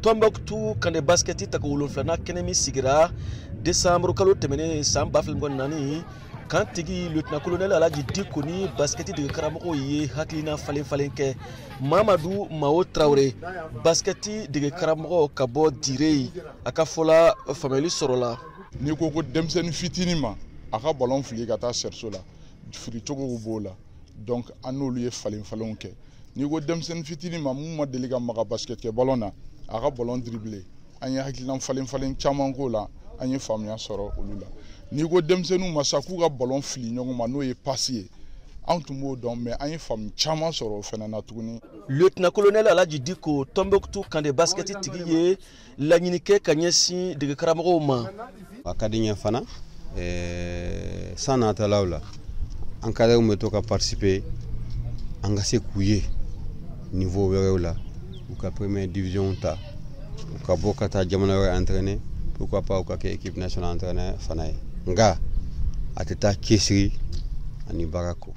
Tombouctou camp de basket tako 7nan kɛnɛ min sigira décembre kalo tɛmɛnen san 2024, camp tigi lieutenant colonel Alhaji Dicko ni basket dege karamɔgɔw ye hakilina falen falen kɛ. Mamadu Mao Traoré, basket dege karamɔgɔ ka bɔ Dire, a ka fɔla faamuyali sɔrɔla. N'i ko ko denmisɛnnin fitinin ma a ka ballon fili ka taa cerceau la, filicogow b'o la, donc an n'olu ye falen falenw kɛ. N'i ko denmisɛnnin fitinin ma mun ma deli ka maga basket kɛ ballon na, a ka ballon dribbler, an ye hakilina falen falen caman k'o la, an ye faamuya sɔrɔ olu la. N'i ko denmisɛnninw ma sa k'u ka ballon fili ɲɔgɔn ma, n'o ye passe ye, anw tun b'o dɔn, mais an ye faamu caman sɔrɔ o fana na tuguni. Lieutenant colonel Alhaji Dicko, Tombouctou camp de basket tigi ye laɲini kɛ ka ɲɛsin dege karamɔgɔw ma. A ka di n ye fana, san natalaw la, an cadres bɛ to ka participer, an ka se k'u ye niveau wɛrɛw la, u ka première division ta, u ka bɔ ka taa jamana wɛrɛ entraîner, pourquoi pas u ka kɛ équipe nationale entraîneur fana ye. Nka a tɛ taa cɛsiri ani baara kɔ.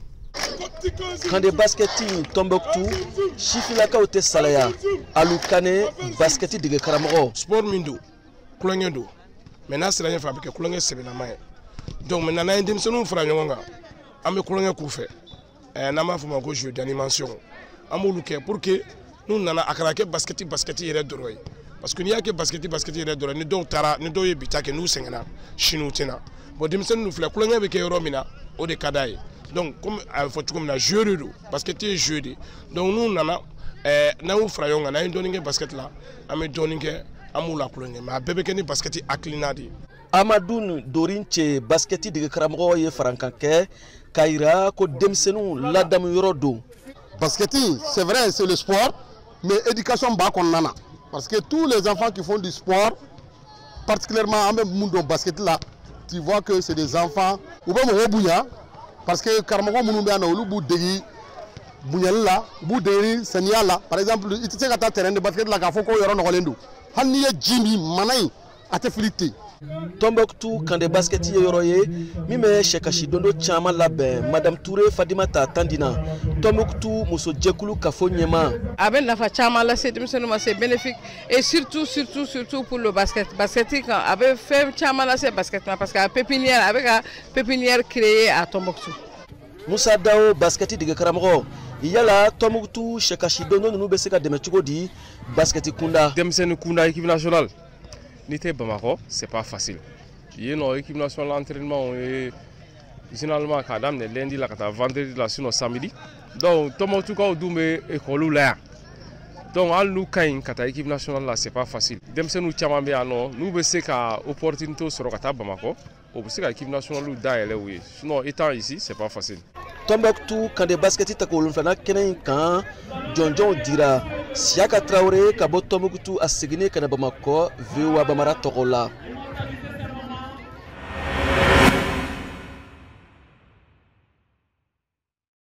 Camp de basket Tombouctou, sifilakaw tɛ salaya. Alu Kane, basket dege karamɔgɔ. Sport min don, kulonkɛ don, mais n'a sera ɲɛfɛ, a bɛ kɛ kulonkɛ sɛbɛlama ye. Donc maintenant, n'an ye denmisɛnninw fara ɲɔgɔn kan, an bɛ kulonkɛ k'u fɛ, n'an b'a fɔ o ma ko jeu d'animation, an b'olu kɛ pour que n'u nana, a kana kɛ basket basket yɛrɛ dɔrɔn ye, parce que n'i y'a kɛ basket basket yɛrɛ dɔrɔn, ni dɔw taara, ni dɔw ye bi ta kɛ, n'u sɛgɛnna, sini u tɛna. Bon, denmisɛnnin filɛ, kulonkɛ bɛ kɛ yɔrɔ min na, o de ka d'a ye. Donc comme a bɛ fɔ cogo min na, jeu de don, basket ye jeu de. Donc n'u nana, n'an y'u fara ɲɔgɔn kan, n'an ye dɔɔnin kɛ basket la, an bɛ dɔɔnin kɛ, an b'u la kulonkɛ, mais a bɛɛ bɛ kɛ ni basket hakilina de ye. Amadou Dorince, basket dege karamɔgɔ ye farankan kɛ k'a yira ko denmisɛnninw ladamu yɔrɔ don. Basket, c'est vrai, c'est le sport, mais éducation b'a kɔnɔna na, parce que tous les enfants qui font du sport, particulièrement an bɛ mun dɔn basket la, tu vois que c'est des enfants u bɛ mɔgɔw bonya, parce que karamɔgɔ minnu bɛ yan nɔ, olu b'u degi bonyali la, u b'u degi saniya la. Par exemple, i tɛ se ka taa terrain de basket la k'a fɔ ko yɔrɔ nɔgɔlen don, hali n'i ye ji min mana in, a tɛ fili ten. Tombouctou camp de basket ye yɔrɔ ye min bɛ sɛkasi dondo caman labɛn. Madame Touré Fadimata Tandina, Tombouctou musojɛkulu kafo ɲɛma. A bɛ nafa caman lase denmisɛnninw ma, c'est bénéfique, et surtout, surtout, surtout pour le basket. Basket kan, a bɛ fɛn caman lase basket ma, parce que a pépinière, a bɛ ka pépinière créer à Tombouctou. Musa Dao, basket dege karamɔgɔ, yala Tombouctou sɛkasi dondo ninnu bɛ se ka dɛmɛ cogo di basket kunda? Denmisɛnnin kunda, équipe nationale, n'i tɛ Bamakɔ, c'est pas facile. Yen nɔ, équipe nationale entraînement ye généralement k'a daminɛ lundi la ka taa vendredi la, sinon samedi. Donc Tombouctoukaw dun bɛ école la yan, donc hali n'u ka ɲi ka taa équipe nationale la, c'est pas facile. Denmisɛnninw caman bɛ yan nɔ, n'u bɛ se ka opportunité sɔrɔ ka taa Bamakɔ, o bɛ se ka équipe nationale dayɛlɛ u ye, sinon étant ici, c'est pas facile. Tombouctou camp de basket tako 7nan kɛnɛ in kan, jɔnjɔnw dira. Siyaka Traoré ka bɔ Tombouctou, a seginnen ka na Bamakɔ, VOA Bamara tɔgɔ la.